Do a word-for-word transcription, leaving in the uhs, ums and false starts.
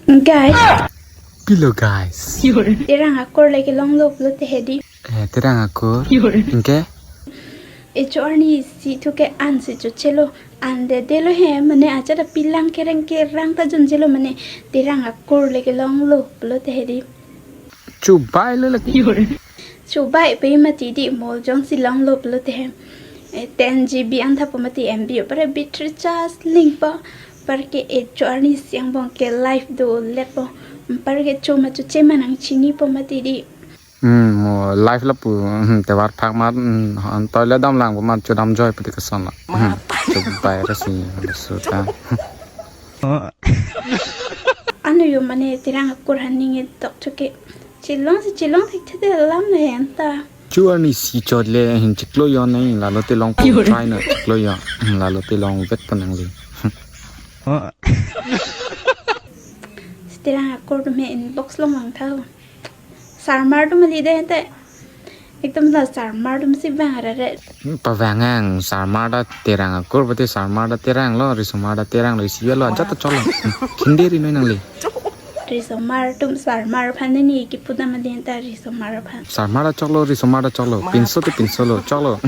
Guys, Pilo guys. Terang akur lagi longlo pulote hedi. Eh, Terang akur. Anke? Echo arnisi thu ke ansi chochelo. Andedetlo he mane ajat apilang kereng kerang ta jonjelo mane Terang akur lagi longlo pulote hedi. Chubai lo lagi. Chubai pe mati di mol jongsi longlo pulote he. Eh, ten G B anthapo mati M B o pare battery charge lingpo. Parke echo arnisi angbong ke live doletpo. Parke choma choche ma nangchinipo mati di. Hmm, mo live lapu, hmm, tovar phak mat, hmm, han toilet damlang pu mat chodam joi pati kason la. Hmm, chubai rasi, suta. Ano yo mane Terang akur haning e tok choke. Chilongsi chilong thekthede alam le anta. Chu arnisi chot le hin chiklo yo nai, lalote long pu try na chiklo yo. Hmm, lalote longvek pa nangli. Terang akur atum he inbox long vang tha. Sarmar atum ali de ente. Ekdom la sarmar atumsi vang arare. Pavang ang, sarmar ta Terang akur pati sarmar ta Terang lo, risomar ta Terang lo, isi lo, ajat ta cholo. Khinderi noi nangli. Risomar atum sarmar aphan ni kipudam ali anta risomar aphan. Sarmar ta cholo, risomar ta cholo, pinso te pinso lo, cholo.